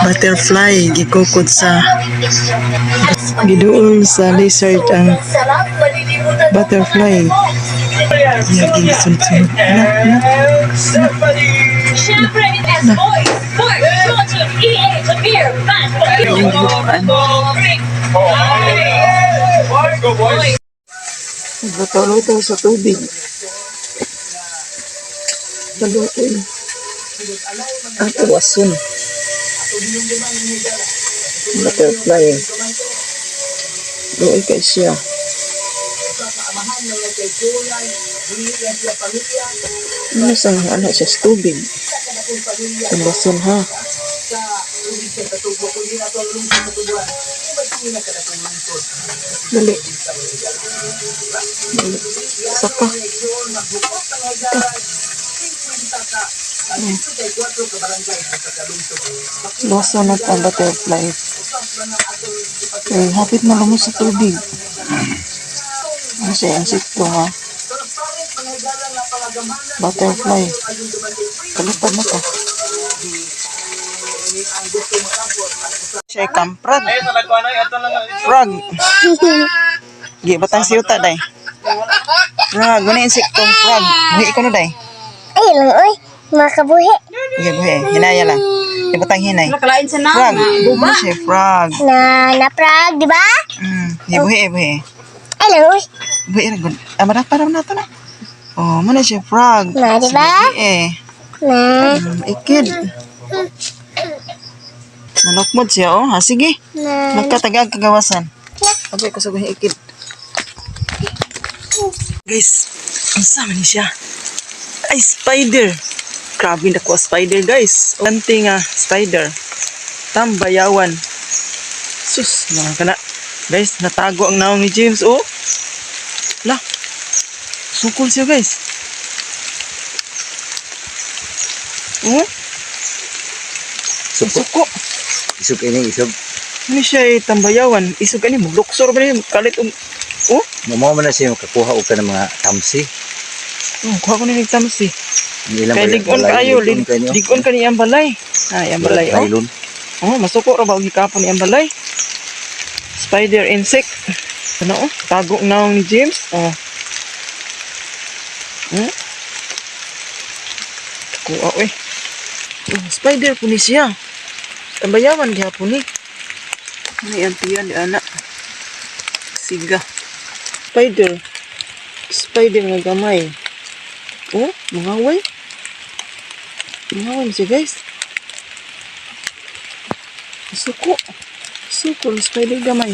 Butterfly gikukod sa giduol sa lizard ang butterfly. Iya, gisunod-sunod. Na, na. Siyempre, S Boys, Mark, Johnson, EA, Javier, Matt, Yung gihukan. Luto-luto sa tubig. Kaluoy. Ang tuwason. Butterfly. Luoy kay siya. Ano sa ano siya sa tubig? Tuwason ha. Dali. Dali. Saka. Loso na ang butterfly. Eh, hapit na lumos sa tubig. Ano siya, insekto ha? Butterfly. Kalipad na to. Siya kamprag. Frog. Gi, batang siyuta, day. Frog. Muna insektong frog. Buhi ko na, day. Ay, lang, oy. Makabuhi. Sige, buhi. Hinaya lang. Gi, batang hinay. Nakalain sa Frog. na. Ano siya, frog. Na, na frog, di ba? Gi, buhi, buhi. Ay, lang, oy. Buhi ra gud. Ah, marap para na to na. Oh, muna siya frog. Na, di ba? Sige, eh. Na. Ikid. Nanokmod siya, oh. Ha, sige. Na. Nagkatagag kagawasan. Okay, kusog yung ikid. Guys, ang sama ni siya. Ay, spider. Grabe na ko spider, guys. Anti nga, spider. Tambayawan. Sus, mga kana. Guys, natago ang naong ni James, oh. La. Sukol siya, guys. Oh, Suko. suko. Isog ini, isog. Ano siya eh, tambayawan. Isog ani, luksor ba niya? Kalit, oh. Mamo man na siya makakuha og ka ng mga tamsi. Oh, kuha ko ni nagtamsi. Ang ilang Kay ligon kaayo, ligon kayo. ligon ka ni ang balay. Ay, ang balay, oh. Nylon. Oh, masuko ra ba og hikapon ni ang balay? Spider insect. Ano oh? Tago naong ni James. Oh. Kuha oy. Oh, spider po ni siya. Tambayawan gihapon ni. Ano yan tiyan ni ana? Siga. Spider. Spider nga gamay. Oh, mangaway. Mangaway siya, guys. Suko. Suko, ang spider gamay.